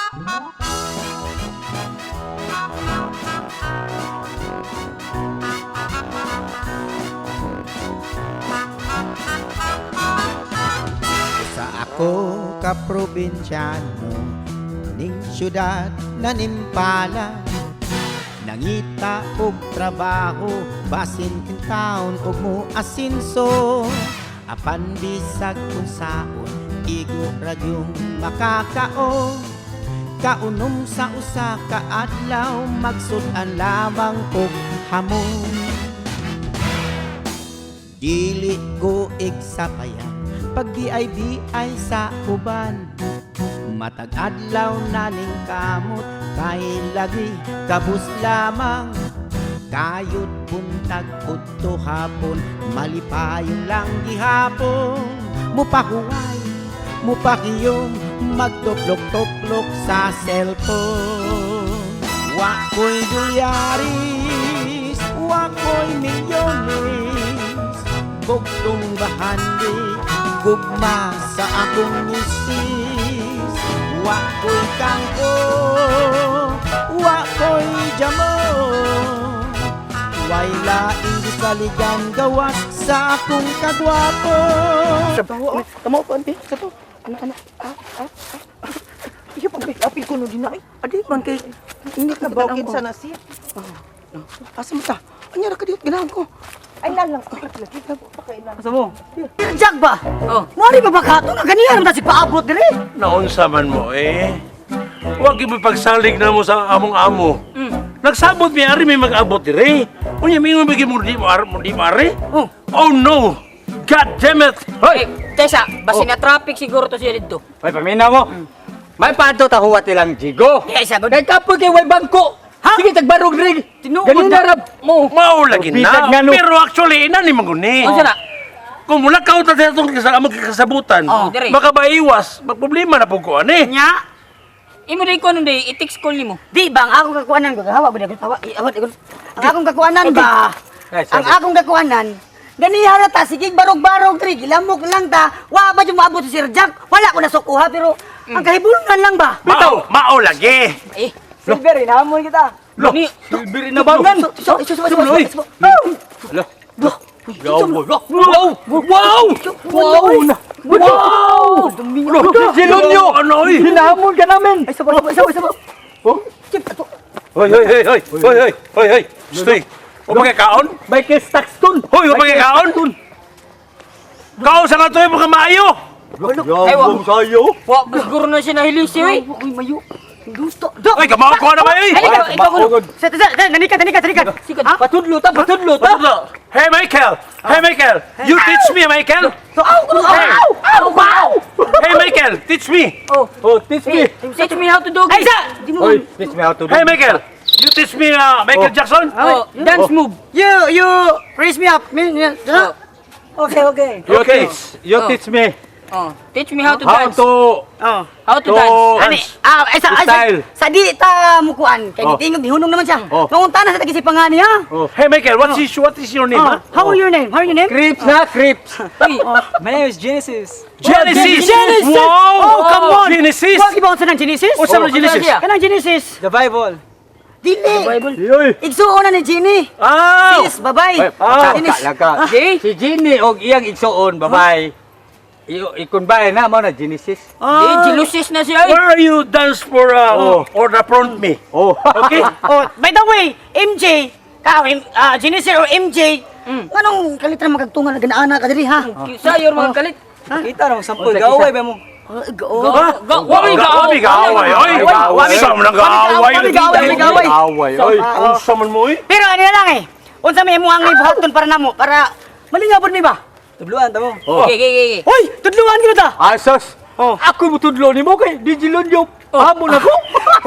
Sa ako ka probinsyano ning syudad na nimpala, nangita og trabaho basin kintaon og mo asinso, apan bisag unsaon igo ra gyung makakaon. Kaunom sa usa ka adlaw, magsud-an lamang og hamon. Dili ko igsapayan pag bi sa uban. Matag adlaw na ning kamot kay lagi kabus lamang. Kayod buntag udto hapon, malipayon lang gihapon. Mupahuway, mupakiyom, magtuplok-tuplok sa cellphone. Wa ko'y dolyaris, wa ko'y milyones, bugtong bahandi, gugma sa akong misis. Wa ko'y kangko, wa ko'y jamo, way laing gisaligan gawas sa akong kagwapo. Tama ko, ante. Sa to. Ano, ano? Ah, ah, ah. Iyo pag apil ko no din ay. Adi man kay hindi ka Bukid sa nasip. Asa mo ta? Anya ra ka diot ganahan ko. Ay, lalang. Asa mo? Jack ba? Oh. Mari ba bakato na ganihan man ta si paabot dire? Naunsa man mo eh. Huwag mo pagsalig na mo sa among amo. Nagsabot mi ari may mag-abot dire. Unya mingon bigi mo di mo ari mo di mo ari. Oh. Oh no. God damn it. Hoy! Tesa, basi na traffic siguro to siya dito. Hoy, paminaw mo. May pato ta huwat ilang jigo. Di ay sagod. Kay kapoy kay way bangko. Ha? Sige tagbarog rig. Tinuod Ganun na. na rab mo. Mao lagi Bitag na. nga, no. Pero actually ina ni manguni. Unsa na? Kung mula ka ta sa atong among kasabutan, Oh, dire. baka maiwas, magproblema na pud ko ani. Nya. Imo day ko nun day, i-text call nimo. Di ba ang akong kakuanan ko hawa ba hawa hawa ang akong kakuanan ba? Ay, Ang sorry. akong kakuanan ganiha ra ta sige barog-barog diri gilamok lang ta. Wa ba jud moabot si Sir Jack? Wala ko nasukuha pero ang kahibulungan lang ba? Mao, mao lagi. Eh, Silver, hinahamon kita. Lo, ni Silver na bangan. So, so, so, so, so, so, Lo. so, Wow! Wow! Wow! Wow! Wow! Silonyo! Ano oy? Hinahamon ka namin. Ay, sabo, sabo, sabo, sabo. Oh? Chip, ato. Hoy, hoy, hoy, hoy, hoy, hoy, hoy, hoy. Stay. O pagkakaon? Michael Staxton. Hoy, o pagkakaon? Kaon sa nga to mga maayo. Ay, wa. sayo. Wa ba siguro na siya nahilisi oy. Uy, mayo. Gusto. Do. Ay, kamao ko na ba eh? Ay, ikaw, ikaw kuno. Sa, sa, sa, nanika, nanika, nanika. Sikad. Patudlo ta, patudlo ta. Hey Michael! Hey Michael! You teach me, Michael! So, aw, aw, aw, aw, aw. Hey Michael, teach me! Oh, Oh, teach me. teach me how to doggy. Ay, sa! Di mo. Hoy, teach me how to do. Hey Michael! You teach me Michael Jackson? Oh, dance move. You raise me up. Me, me, Oh, Okay, okay. You Okay. teach. You teach me oh, teach me how to how dance. to Oh. How to to dance. Ani, ah, ay, sa, ay, sa, Style. sa di ta mukuan. Kay Oh. gitingog, gihunong naman siya. Oh. Mangunta na sa tagisipangan niya. Oh. Hey Michael, what is your name? Oh. Ha? How are your name? How are your name? Creeps na, creeps. Uy, My name is Genesis. Genesis! Genesis! Wow! Oh, come on! Genesis! Wa gibaon sa nang Genesis? What's up, Genesis? siya? Kanang Genesis. The Bible. Dili. Bible. Yoy. Igsuon na ni Genie. Ah! Sis, babay. Ah, Genesis. ka. Di? Si Ginny og iyang igsuon, babay. I-combine na mo na Genesis. Di, jealousis na siya oy. Where are you dance for Oh. or the front me? Oh. Okay? Oh, by the way, MJ, ka, Genesis or MJ, nganong kalit ra magagtungan na ganaana ka diri ha? Sayor mga kalit. Kita ra sampol. Gaway ba mo? Oh, go. Go, go, wa Wabi gaaway, oy! Gaaway. Sa man ang gaaway! Wabi gaaway, wabi gaaway. Away, oy. Ang sa man mo, oy! Pero ano na lang eh. Unsa may imong ang ibuhaton para namo para malingabon mi ba? Tubluan ta mo. Oh. Okay, okay, okay. Hoy, tudluan gyud ta. Asos. Oh. Ako mutudlo nimo kay Digilon yo. Hamon ako.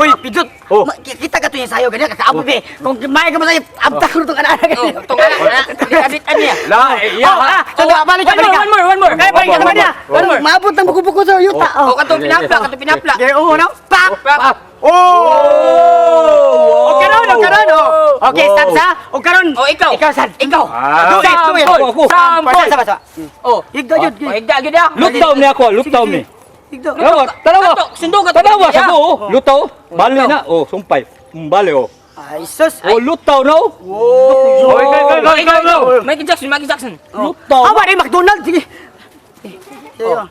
Hoy, pidot. Oh. Kita ka to yung sayo ganyan kakaabot eh. Kung may ka mo sayo, abtak ko tong anak Oh, tong anak, adit niya. La, eh, iya. Oh, ah, so, balik ka, One balik more, ka. one more, one more. Kaya balik ka One naman niya. more, one more. Maabot ng buko-buko sa yuta. Oh, Oh. katong pinapla, katong pinapla. Okay, oo, no? Pak! Pak. Oh! O karon, o karon, oh. Okay, stop sa. O karon. Oh, ikaw. Ikaw sad. Ikaw. Ah. Do it, do it. Sample. Sample. Sama, sama. Oh. Higda yun. Oh, higda gyud ah. Look down ni ako, look down ni. Higda. Tanawa, tanawa. Kato, sundo ka to. Tanawa sa Ya. ko, oh. Lutaw. Bali na. Oh, sumpay. Bali oh. Ay, sus. Oh, lutaw na oh. Oh, ikaw, ikaw, ikaw, ikaw, ikaw. Michael Jackson, Michael Jackson. Lutaw. Ah, wala McDonald's. Sige. Oh.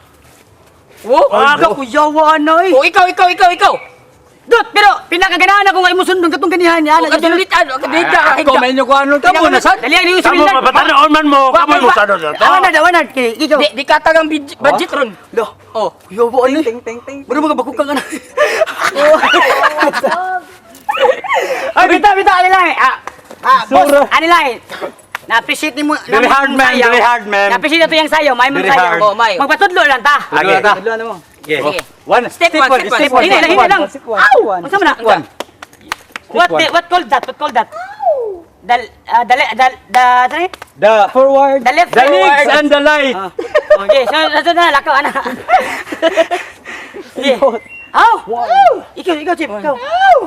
Oh, Ah, Aga ko yawa na eh. oh, ikaw, ikaw, ikaw, ikaw. Dot, pero pinakaganahan ako nga imo sundon katong ganihan niya. Oh, kadulitan, oh, kadulitan, Ako may inyo ko ano ka mo na sad. Dali ang Kamo, mapatanaon man mo. Kamo mo sa to. Awan na, awan na. Kay ikaw. Di, di katagang budget ron. Lo. Oh. Yawa ani. Ting ting ting. Mura mga bakukang ana. Ay, bita, bita, ani lang eh. Ah, ah, boss, ani lang eh. Na-appreciate ni mo. Very hard, man. Very hard, man. Na-appreciate na to yung sayo. May mong Very sayo. hard. Oh, may. Magpatudlo lang ta. Okay. Tudloan na mo. Okay. Sige. One, Step one, step one. step one. Hindi lang, hindi lang. Step one, Aw! step one. Unsa man na? One. What called that? What called that? Dal, ah, dal, dal, da, sorry? The Forward. The left the legs forward. and the light. Okay, so, so na, lakaw, ana. Sige. Aw! Ikaw, ikaw, Chip, ikaw.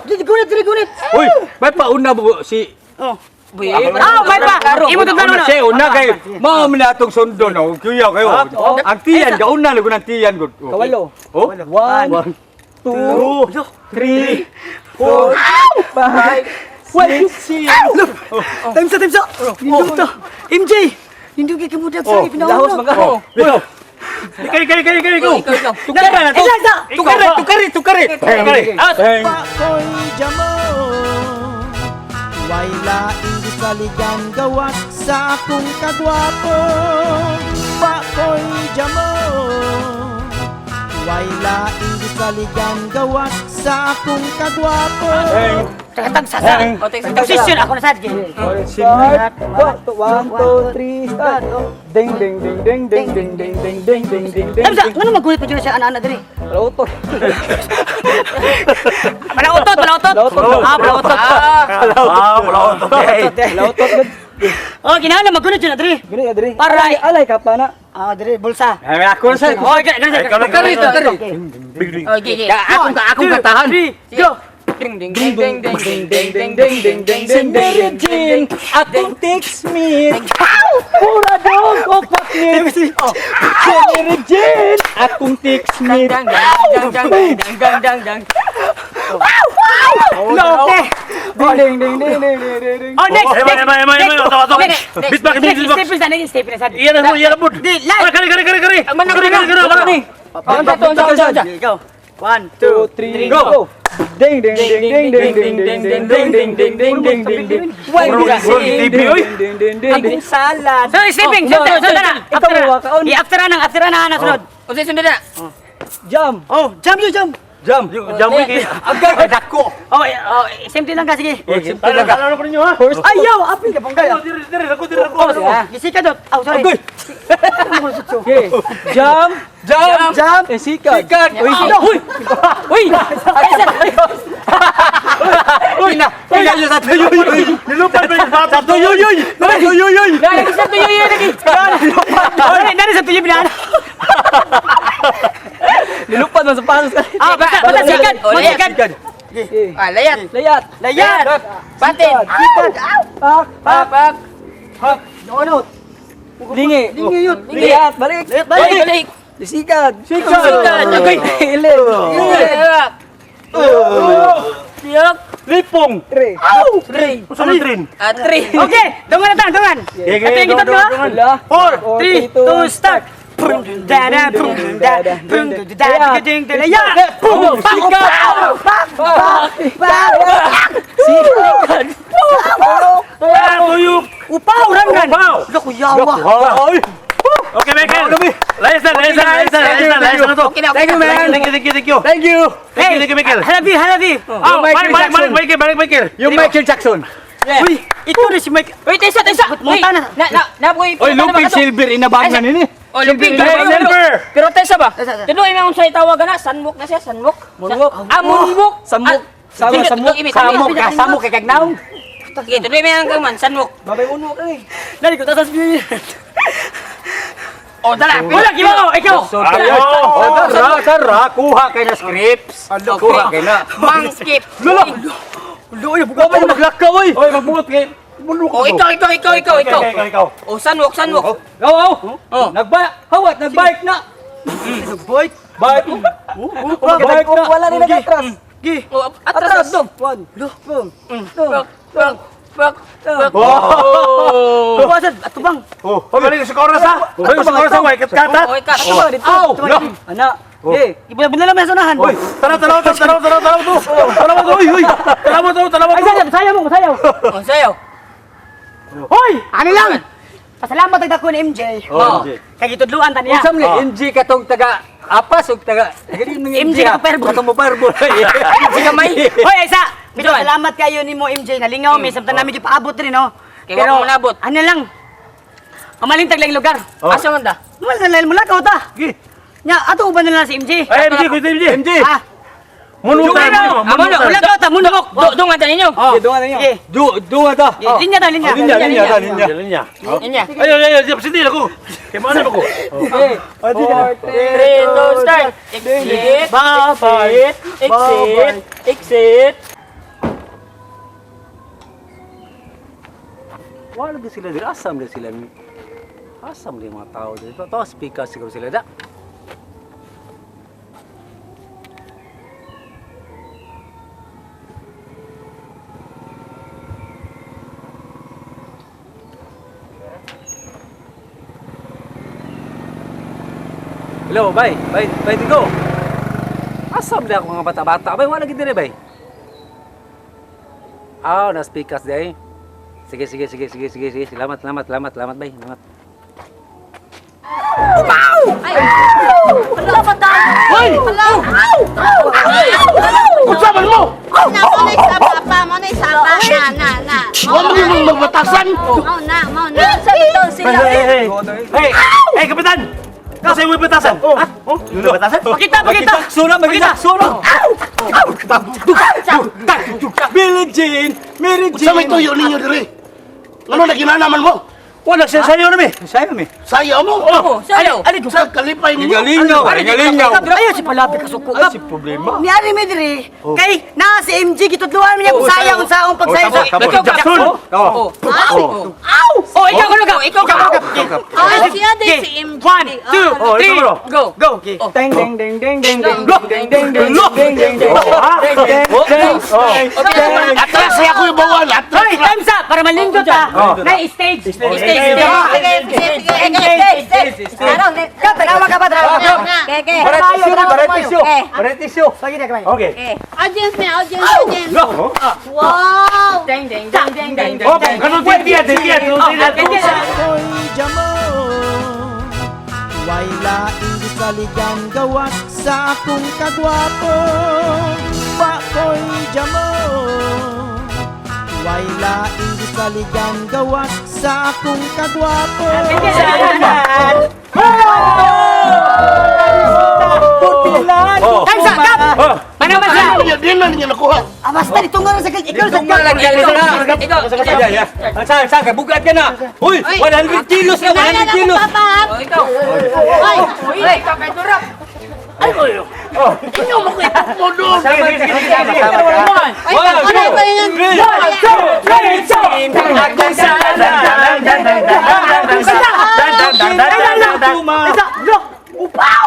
Dili, gunit, dili, gunit. Uy, may pauna mo si Oh. Buy, Ah, may pa. Imo tugdan Una na. siya, una kay mao man na atong sundo no. Kuya kayo. Ang tiyan gauna na ang tiyan gud. Kawalo. Oh, One, two, three, four, five, six. Time sa, time sa. Nindot ta. MJ! Nindot kay kamudag sa Oh, ipinauna. Lahos mga. Oh, Ikaw, ikaw, ikaw, ikaw, ikaw. Ikaw, ikaw. Tukara na to. Eh, lang, Tukara, tukari, tukari. Tukari. Out. Teng. Pakoy jamo. Way laing gisaligan gawas sa akong kagwapo. Pakoy jamo. Way laing gisaligan gawas sa akong kagwapo. Teng. Tagatag sa sa. Teng. Oh, teka, teka. Position ako na sad. Start. Go. One, two, three, start. Ding ding ding ding ding ding ding ding ding ding ding ding. Time sa, ngano magulit pa dyan siya ana-ana diri? Palautot. Palautot, palautot. Palautot. Ah, palautot. Ah, Ah, wala ko. Okay. Palautot gud. Oh, kinahanglan magunit yun na diri. Gani adri. Para- Alay, alay ka pa na. Ah, diri bulsa. Ay, ako na sa. Oh, ganun ganun. Ikaw lang, Tukari, tukari. oh, okay, okay. Akong akong katahan. Go. Ding, ding, ding, ding, ding, ding, ding, ding, Ding ding ding ding, ding ding ding. Atong text me. Pura dog o paknit. Mary Jane. Akong text me. Dang, dang, dang, dang, dang, dang, dang, dang. Loke. Ding ding ding ding ding ding ding. Oh, next, Ema, next. ema, ema, ema. Ato, ato. Next, Beatbox, next, beatbox. step na, next step na sad. Iyan na mo, iyan na mo. Di, live. Ah, Kari, kari, kari, kari. Man, Kari, kari, kari, kari. Unsa to, unsa, unsa, unsa. Go. One, Two, three, go. Ding ding ding ding ding ding ding ding ding ding ding ding ding ding ding. Murag TV, oy. Ding ding ding ding. Akong salad. So, sleeping. Oh, Sunod, no, sunod na. ikaw, After na. wakaon. I-after na, after na, na, sunod. Unsa sunod na? Jump. Oh, jump yun, jump. Jump. Jump, eh. Agay dako. Oh, eh, oh, simple lang ka, sige. Tala, tala ko ninyo, ha? Ayaw, apil ka pong gaya. Diri, diri, ako, diri, ako. Oh, gisika dot. Oh, sorry. Agoy. Okay. Jump. Jump. Jump. Eh, sikat. Sikat. Uy, Oh, Uy! Uy! Uy, na. Uy, na sa tuyo yoy. Nilupad ba yung bata? Sa tuyo yoy. Sa tuyo yoy. Lagi sa tuyo yun lagi. Sorry, nari sa tuyo binana. Nilupad man sa pasos. Ah, basta, basta sikat. Oh, layat. Magsikat. Okay. Ah, layat. Layat. Layat. Patin. Sikat. Aw. Pak. Pak, pak. Hak. No, no. Lingi. Lingi yun. Layat. Balik. Layat, Balik, balik. balik. Sikat. Sikat. Sikat. Agoy. Ilit. Layat. Layat. Lipong. Three. Three. Usa man train. Ah, three. Okay, dungan na ta, dungan. Okay, Ito yung dungan, kitab ko. dungan. Wala. Four, Four, three, three, two, two, start. Boom, da da, boom, da, boom, da da, ding, da da, ya. Boom, pa, pa, pa, pa, pa. Sikat. Ah, tuyo. Upaw, ran, ran. Upaw. Naku, yawa. Ay. Okay, Michael. Layas na, layas na, layas na, layas na, layas na to. Okay na, okay Thank you, na. man. Thank you, thank you, thank you. Thank you. Thank you, thank you, Michael. Halabi, halabi. Oh, balik, balik, balik, Michael, balik, Michael. Yung Michael Jackson. Uy, ikaw na si Mike. Wait, isa, isa. Wait. Monta na. Na, na, na, boy. Oy, luping silver inabangan nini. Oh, luping. Silver. Silver. Pero tesa ba? Tesa, tesa. Tuloy mo sa tawag na, sunwalk na siya, sunwalk. Moonwalk. Ah, moonwalk. Samok. Ah, Sama, sige, samok. tuloy, Samok ka, samok kay kagnaw. Sige, tuloy mo yung man, sunwalk. Babay unwalk eh. Lali ko, tatas Oh, dala. Wala, kibaw, ikaw. Oh, tara, tara, kuha kay na scripts. Kuha kay na. Mang skip. Lolo. Ulo, ay, Wa pa maglakaw oy. Oy, magbuot kay. Bulok Oh, ikaw, ikaw, ikaw, ikaw, ikaw. Ikaw, ikaw. Oh, sunwalk, sunwalk. Aw, aw. Oh. Nagba, hawat nagbike na. Boy. Bike. Bike na. Wala rin nag-atras. Gi. Oh, atras dong. One, two, Pak, pak, pak, pak. Oh. Buwasan, atubang. Oh. Pabalik sa oras ha. Balik sa oras ha, way kat-kata. Oh, ikat. Atubang dito. Aw! Atubang dito. Ana. Eh, Ibula-bula lang may sunahan. Oy, tara tara tara tara tara tara to. Tara to, oy, oy. Tara to, tara Ay, to. sayaw, sayaw mo, sayaw. Oh, sayaw. Hoy, ano lang? Pasalamat ang dako ni MJ. Oh, MJ. Kay gitudluan ta niya. Unsa man ni MG katong taga apas og taga MG ka fireball. Katong mo fireball. MG kamay. Hoy, Isa. Bitaw Bitaw. salamat kayo nimo MJ. Nalingaw mi samtang nami gipaabot rin, no. Kay wa ko manabot. Ano lang? Amalintag lang lugar. Asa man da? Wala na lang mula ka ta. Gi. Nya, ato uban na lang si MJ. Ay, MJ, kuy MJ. MJ. Ah, Munutan mo, Amo na, munutan. wala ka ta munok. Do, do nga ta ninyo. Oh. Sige, dungan ninyo. Sige. Du, dungan ta. Sige, Linya ta, linya. Oh, linya, linya, ta, linya. Linya. Ninya. Ay, ay, ay, ay, ako. Kay mo ano ko. Okay. 4, 3, 2, start. Exit. Bye. Exit. Exit. Wala lagi sila diri. Asam diri sila. Asam diri mga tao diri. Tawa speaker siguro sila da. Hello, bay. Bay, bay Tigo. Asam diri ako mga bata-bata. Bay, wala gid diri bay. Ah, na speakers day. Sige, sige, sige, sige, sige, sige. Salamat, salamat, salamat, salamat, bay. Salamat. Unsa man mo? Na, mo na isaba pa, mo na isaba. Na, na, na. Wa mo gyud magbatasan. Mao na, mao na. Sa ito sila. Hey, hey, hey, kapitan. Kasi may batasan. Ha? Oh, may batasan? Pakita, pakita. Sura, magita, sura. Billie Jean, Mary Jean. Sa may tuyo ninyo diri. Ano na ginanaman mo? Wala siya sayo na mi. Sayo mi. Sayaw mo? Oh, sayaw. Sa kalipay ninyo. Lingalingaw, lingalingaw. Ayaw si palabi ka suko. Ay, si problema. Niari mi diri kay na si MJ gitudluan mi niya kung sayaw unsa ang pagsayaw sa Tabo, Ikaw, Jackson. Oh. Oh. Oh, ikaw kuno ka. Ikaw ka. Ah, siya din si MJ. One, two, Oh, three. ikaw bro. Go. Go. Okay. Ding ding ding ding ding ding ding ding ding ding ding ding. Oh. Atras sa ako yung bawal. Atras. Hoy, time's up para malinggo ta. Na stage. Stay, stay. Sige, sige, sige. Sige, sige. Tarong, Kap, tanawa ka pa, tanawa. Na, na. Keke. Para tissue, para tissue. Eh. Para tissue. Sige na kamay. Okay. Eh, audience na, audience, audience. Wow! Ding, ding, ding, ding, ding, ding. Oh, ganun tiya, tiya, tiya, tiya. Ako'y jamo. Way laing gisaligan gawas sa akong kagwapo. Wa ko'y jamo. Way laing gisaligan gawas sa akong kagwapo. Oh. Time's up, kap. Oh. Manaman siya. Ano din na ninyo nakuha. Ah, basta dito nga sa ikaw sa Ikaw lang, ikaw. Ikaw. Yeah, yeah. Ang saan, saan ka? Bugat ka na. Uy, 100 kilos na, 100 kilos. Papa, ha? Oh, ikaw. Oy, Uy, ikaw kay Durap. Inyo mo ko mo doon. Sige, sige, sige, sige. oy, wala pa yun. Three, two, three, two. Akong sana. Isa, dua, upaw.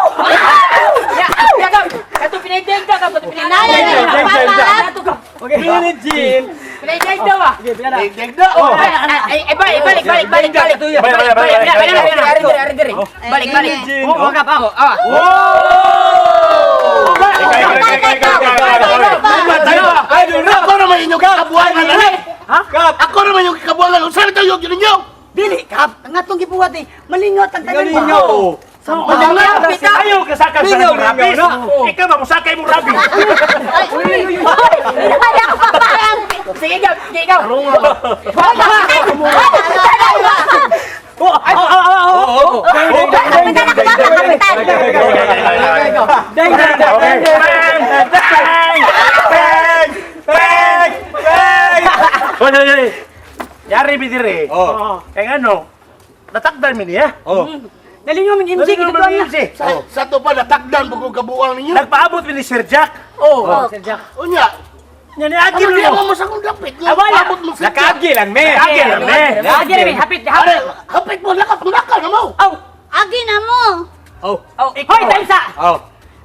Ya, ya, ka. Kato pinagdegda ka, kato Kinaya na pinagdegda. ako, papa, ha? Kato ka. Billie Jean. Pinagdegda ba? Degda. Ay, ay, ay, balik, balik, balik, balik, balik. Balik, balik, balik, Balik, balik, balik, balik, balik, balik, balik, balik. Jean. Oh, kap, oh, ah. Ikaw, ikaw, ikaw, ikaw, ikaw, ikaw, ikaw. Tayo. Ay, dura. Ako naman inyong kakabuangan. Ano? Kap. Ako naman yung kakabuangan. Unsa na tayo ninyo? Dili, kap. Ang atong gibuhat eh. Malingot ang tanan ba? Lingalingaw. Ayaw ka sakay sa Lingaw, mong rabis. lingaw na. Ikaw ba musakay mong rabis? Oy, kinaya ako, papa. Sige, ikaw, sige, ikaw. Oh, oh. Kapitan ako, papa, kapitan. Deng, deng, deng, deng, deng. Bang! Bang! Bang! Bang! Hoy, hoy, hoy. Yari mi dire. Oh. Kaya ano, natakdan mi niya. Oh. Nalingaw mi MJ Nalingaw gitudluan mi niya. MC. Sa to pa natakdan bukod kabuang ninyo. Nagpaabot mi ni Sir Jack. Oh, Sir Jack. Unya. Nya ni Agil Ano mo. mo mo sa akong dapit? wala. Abot mo sa Nakaagi lang, me. Agil lang me. Lagi rin, hapit, Are, hapit. hapit mo lakat mo na mo. Aw. Agi na mo. Oh. Oh, Hoy, time's up. Oh.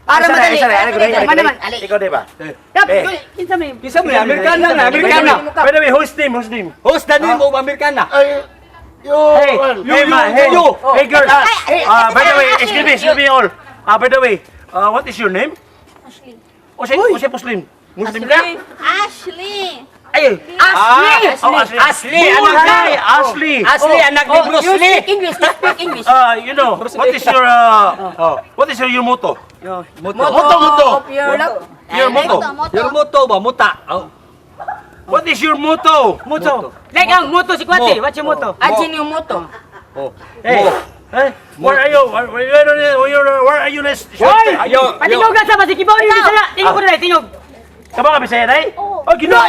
Para madali. Naman naman. Ikaw di ba? Kap, Eh. kinsa may? Kinsa man, Amerikana na, Amerikana. By the way, host name, host name. Host na mo Amerikana. Ay, yo, Hey, hey, ma, hey, yo. Hey, girls. By the way, excuse me all. By the way, what is your name? Ashley. Ose, Muslim. Muslim ka? Ashley. Ay, Ashley. oh, Ashley. Ashley, anak Ashley, Ashley. Ashley, anak ni Bruce You Lee. speak English, you speak English. What is your motto? Moto. Moto, moto. Of your love. Your motto. Moto, Your moto. moto ba muta? Oh. What is your motto? Motto. Like ang motto si Kwate. What's your motto? Ajin yung moto. Oh. Hey, hey, where are you? Where are you? Why? Ayo. Patingog sa masikibaw yung bisaya. Tingog ko na, tingog. Kaba ka Bisaya day? Oo. Oh, ginoo. Mo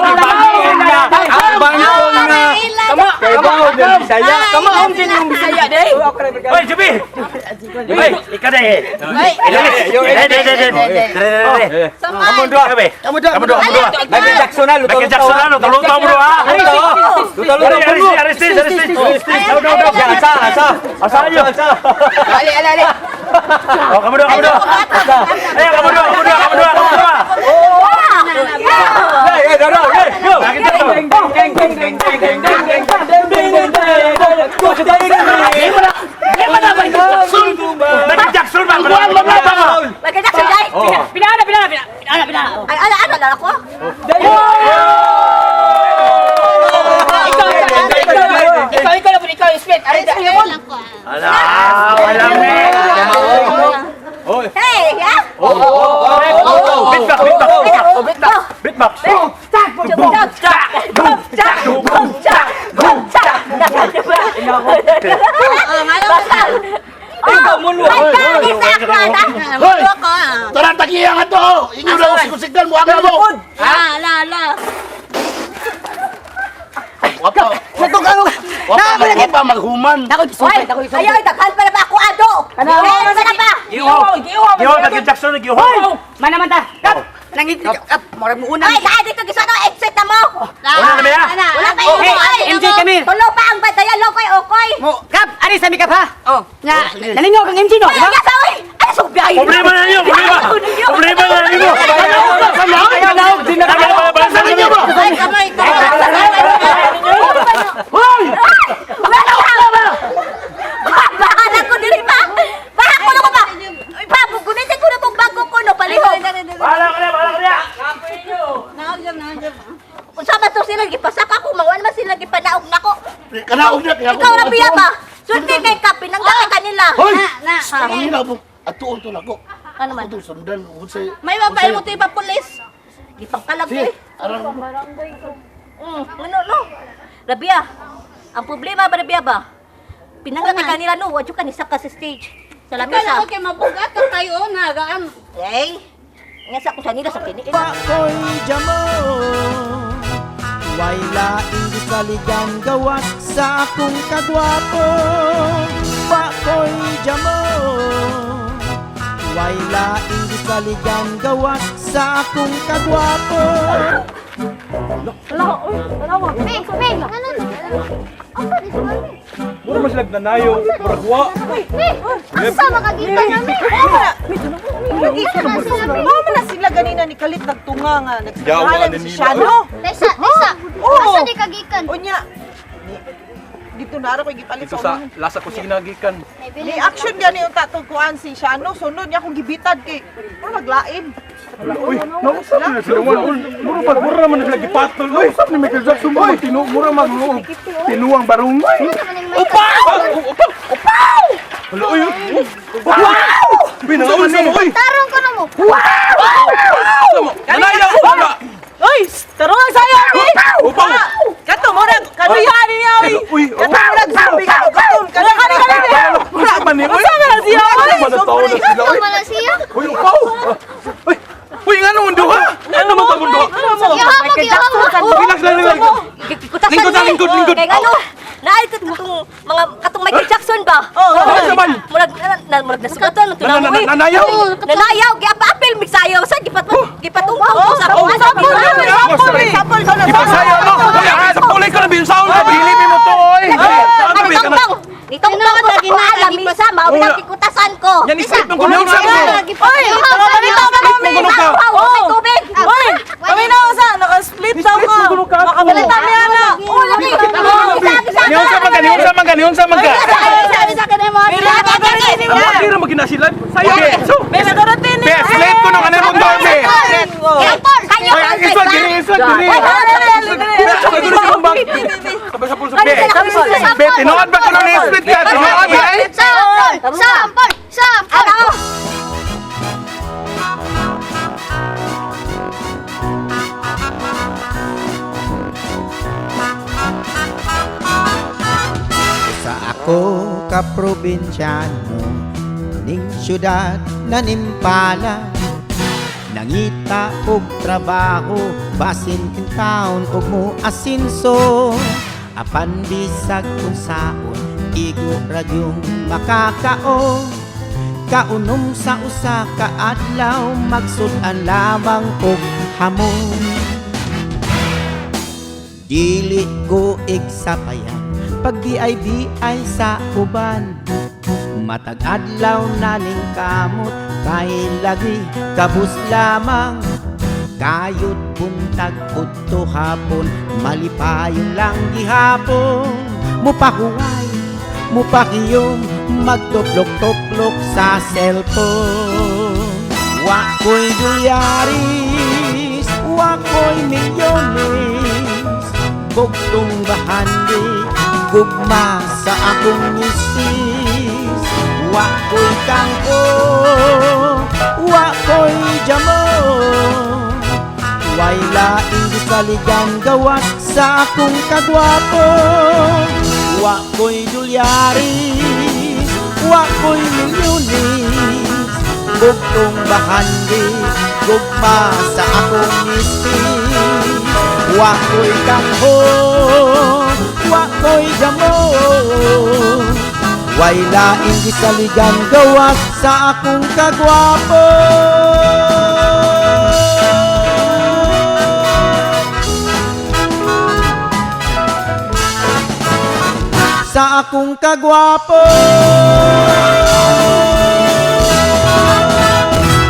gibangkong na. Ang bangkong na. Kama, Kay bawo din Bisaya. kama om din yung bisaya day. Hoy, Jubi. Hoy, ikaw day. Ay, Day, day, day, day. Day, day. Sama. Kamu dua. Kamu dua, kamu dua, kamu dua. Michael Jackson na luto. Michael Jackson na, luto mo ha. Luto luto. Arrest, arrest, arrest, arrest. Asa, asa. Asa ayo. Asa. Ali, ali, ali. Oh, kamu dua, kamu dua. Ayo, kamu dua, kamu dua, kamu dua, kamu dua. Hey, hey, dara, hey, go. Michael Jackson. Deng deng deng deng deng deng deng deng deng deng. Michael Jackson ba? Michael Jackson, guys. Pinana, pinana, pinana, pinana, pinana. Ay, ala, ala, ala ko. Ikaw, ikaw, ikaw, ikaw, ikaw na po, ikaw, split. Ari, Lang ko, ah. Ala, wala me. Hey, yeah? Beatbox, beatbox, beatbox. Boom, chak, boom, chak, boom, chak, boom, chak. Basta. Ikaw mo Ay, kani sa ako, ah. Hoy! Mulo ko, ah. Tara, tagiya nga to! Inyo na usik-usikdan mo, ang mo! Ah, ala, ala. Wapa, wapa, wapa, maghuman. Hoy, ayaw, daghan pa na ba ako, ado? Daghan pa na ba? Giuhaw, giuhaw, Michael Jackson, giuhaw. Mana man ta. Kap, nangit, kap, murag mo una. Ay, kaa dito, gisono, exit na mo. Wala na ba ya? Wala pa yung Hey, ay, MJ, come here. Tulo pa ang bandayan, lokoy, okoy. Mo, kap, ari sa mi kap ha. Oh. Nga, nalingaw kang MJ no, Ay, di ba? ay, ay, ay, subyay. Problema na ninyo, problema. Problema na ninyo. Ay, kamay, kamay. Hoy! Bahala ko diri ba? Bahala ko na ko ba? Pa, gunitin ko na tong bago ko no palihog. Bahala ka na, bahala ka na. Unsa ba to sila gipasak ako, mawan man sila gipanaog nako. Kanaog na, kaya Ikaw ra biya ba? Sulti kay ka pinangga kay kanila. Hoy! Na, na. Ang hina po. Atuon to nako. Ano man? Ako to sundan. Unsay. May babae mo to ipa pulis. Gipangkalag ko Sige, eh. arang. Ano no? Rabia. Ang problema ba Rabia ba? Pinangga kay kanila no, wadyo ka ni saka sa stage. Sa lamesa. Kala ko kay mabugat ka kayo na gaan. Hey. Nga sa ko sa nila sa tiniin. Pakoy jamo. Way laing gisaligan gawas sa akong kagwapo. Pakoy jamo. Way laing gisaligan gawas sa akong kagwapo. Ming, Ming, ano na? Asa di sila, Ming? Mura man sila nanayo, mura wa. Ming, asa makakita na, Ming? Asa na sila, Ming? Mao man na sila ganina ni Kalit nagtunga nga Yawa nagsahalan ni si nila. Shano. Tesa, tesa. Oo. Asa di kagikan? Unya. Dito na ra ko gipalit Dito sa sa unahan. lasa kusina gikan. Ni action gani yung tatong kuan si Shano sunod niya akong gibitad kay mura maglain. Uy, nausap na sila. Mura ba mura man sila gipatol. Uy, usap ni Michael Jackson mo tinu mura man tinuang barong. Upa! Uy, wow! Binaon sa mo, uy. Tarong ko na mo. Nanayaw, wala. Uy, tarong sayo ni. Upaw. Kato murag kaduyan niya uy. Uy, Kato murag sabi ka kato kani kani kani. Unsa man ni, uy? Unsa man na siya? Unsa man na tao na sila, uy? Asa man na siya? Uy, upaw. Uy, uy, ngano man duha? Ngano man ta duha? Gihaw mo, gihaw mo. Relax lang, relax. Gikutasan Lingkod na, ni. lingkod, lingkod. Kay ngano? Naay ko katong mga katong Michael Jackson ba? Oo. Unsa man? Murag na murag nasugatan man Na- na- nanayaw? Nanayaw giapapil migsayaw sa gipat gipatungtong ko sa kuan. Sample, sample, sample. Ipasayaw no. Uy, ang sa pulay ko na binsaon ka. Dili mi mo to, oy. Nitongtong. Nitongtong ko sa kuan lamisa mao Wala. nang gikutasan. Gisakan ko. Yan, split mong kuno ka. Oy, nakabalita ka Split mong kuno ka. Wow, may tubig. Oy, kami na usa, naka-split daw ko. Makabalita mi ana. Oh, lagi. Niunsa man ka, niunsa man ka, niunsa man ka. Sabi sa akin mo. Ang akira mo ginasila. Sayo. So, May nagarating be, split ko nung ano mong dorme. Kayo Ay, iswag diri, iswag diri. Be, be, tinuod ba kuno ni split ka? Tinuod ba? Ay? Sampol! Sampol! Sampol! Sa ako ka probinsyano ning syudad na nimpala, nangita og trabaho basin in town og mo asinso, apan bisag unsaon igo ra gyung makakaon. Kaunom sa usa ka adlaw, magsud-an lamang og hamon. Dili ko igsapayan pag di ay sa uban. Matag adlaw na ning kamot kay lagi kabus lamang. Kayod buntag udto hapon, malipayon lang gihapon. Mupahuway, mupakiyom, magtuplok-tuplok sa cellphone. Wa ko'y dolyaris, wa ko'y milyones, bugtong bahandi, gugma sa akong misis. Wa ko'y kangko, wa ko'y jamo, way laing gisaligan gawas sa akong kagwapo. Wa ko'y dolyaris, wa ko'y milyones, bugtong bahandi, gugma sa akong misis. Wa ko'y kangho, wa ko'y damo, way laing gisaligan gawas sa akong kagwapo. Sa akong kagwapo.